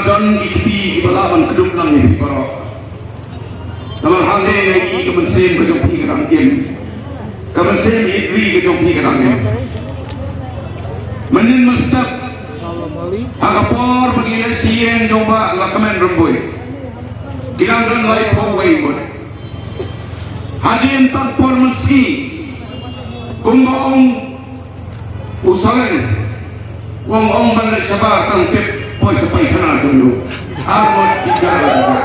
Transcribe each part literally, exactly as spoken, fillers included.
Don ki kti kiba lah ban kdup lang ïa phi baroh. Namar hangne nga ïohi ka mynsiem ka jong phi ka dang im. Ka mynsiem ïeit ri ka jong phi ka dang im. Mynnin mynstep ha ka por ba ngi leit sha ïing jong Bah Lahkmen Rymbui, ki dang don laiphew wei ngut. Hadien tang por mynsngi, kumba ong u Saleng, u ong ban leit shabar tang tip poi sa paikhana jong u. Ar ngut ki jar ki jar.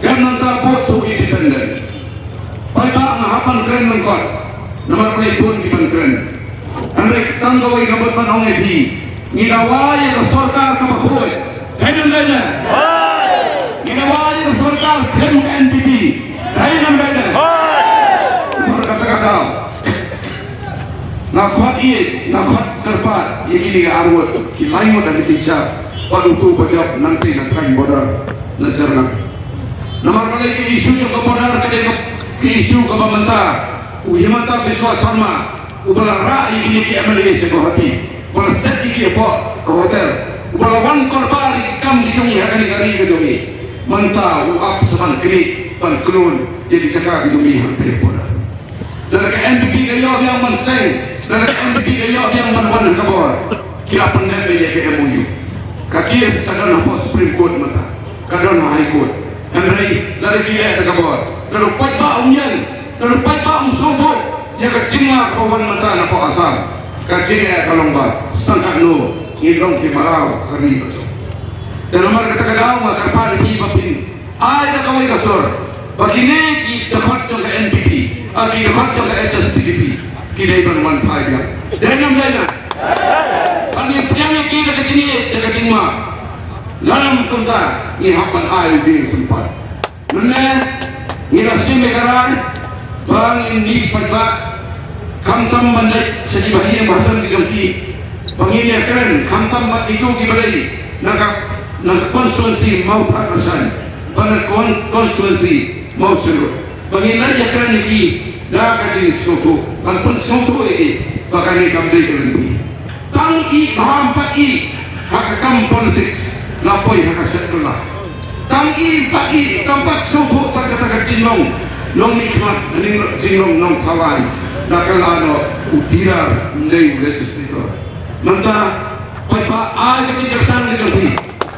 Kan nangta bud shu independent. Paidbah, nga hap ban kren lyngkot, namar ba bun ki ban kren. Hynrei tang kawei ka mut ban ong ïa phi, ngi dawa ïa ka sorkar kaba khuid. Dei ne ym dei ne? Ngi dawa ïa ka sorkar khlem ka N P P. Dei ne ym dei ne? Namar kata ka daw nga khot ïeit, nga khot kyrpad ïa kine ki arngut, ki lai ngut na ka jingshisha, bad uto uba jop nangtei na thaiñ border na Jyrngam. Namar balei ka issue jong ka border ka dei ka issue kaba mynta u Himanta Biswa Sarma uba la rah ïa kine ki M L A sha Guwahati, uba la set ïa ki hapoh ka hotel, uba la wan korbar ïa ki kam ki jong ngi ha kane ka ri ka jong ngi, mynta u ap sa ban knieh ban khlun ïa ki jaka ki jong ngi hangtei hapoh. Lada ka N P P ka ïoh biang ban seng, lada ka N P P ka ïoh biang ban wan ha ka bor, ki la pyndep ïa ka M O U. Ka case ka don hapoh Supreme Court mynta, ka don ha High Court. Hynrei lada ki leh da ka bor, lada u paidbah um ïeng, lada u paidbah um sngewthuh ïa ka jingma kaba wan mynta napoh Assam, ka jingeh ka long ba sngewthuh ngi long ki mraw ha ri baroh. Te namar kata ka daw nga kyrpad ïa phi ba phin ai da kawei ka sur ba kine ki dkhot jong ka N P P, ah, ki dkhot jong ka H S P D P, ki dei ban wan phai biang. Dei ne ym dei ne? Ban ïa pdiang ïa ki da ka jingïeit, da ka jingma. Lada ym kumta, ngi hap ban ai u dieng sympat. Mynne ngi la shim ïa ka rai ba ngin mih paidbah, khamtam ban leit sha ki bahaïing bahasan ki jong ki, ba ngin ïa kren khamtam bad kito kiba dei na ka, na ka constituency Mawthadraishan bad na ka con-, constituency Mawshynrut, ba ngin leit ïa kren ïa ki da ka jingsngewthuh, ban pynsngewthuh ïa ki ba kane kam dei ka lynti. Tang ïa ba ym pat ïa ha ka kam politics la poi ha ka shet kylla. Tang ïa pat ïa kam pat sngewthuh tang kata ka jinglong nongmihkhmat, jinglong nongthaw aiñ, la kylla noh u Tirar, ym dei u legislator. Mynta paidbah, ai ka jingkyrshan ka jong phi.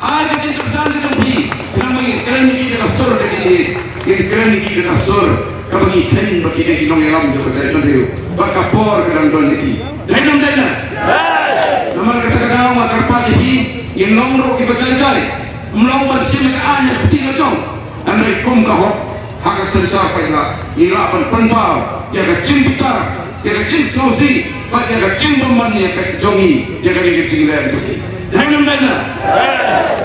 Ai ka jingkyrshan ka jong phi. Khnang ba ngin kren ïa ki da ka sur ka jingïeit, ngin kren ïa ki da ka sur kaba ngi kheiñ ba ki dei ki nongïalam jong ka jaitbynriew bad ka por ka dang don ïa ki. Dei ne ym dei ne? Namar kata ka daw nga kyrpad ïa phi, ngin long ruh kiba jai jai. Ym long ban shim ïa ka aiñ ha ka kti la jong, hynrei kum ka hok ha ka synshar paidbah, ngi lah ban pynpaw ïa ka jingbitar, ïa ka jingsngewsih bad ïa ka jingbymman ïa ka jong ngi ïa kane ka jingleh jong ngi. Dei ne ym dei ne?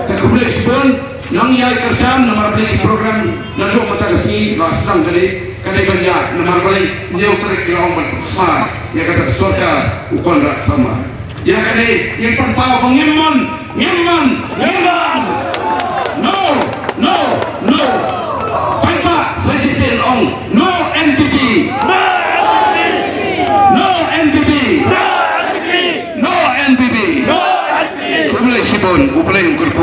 Te khublei shibun. Nang ïai kyrshan namar ba ki program naduh mynta ka sngi la sdang kane, ka dei ban ïaid namar balei, hynñiew tarik ki la ong ban pynsmai ïa kata ka sorkar u Conrad Sangma. Ïa kane ngin pynpaw ba ngim mon, ngim mon, ngim mon. No, no, no. Paidbah sa shisien ong no N P P. No N P P. No N P P. Khublei shibun, U Blei un kyrkhu.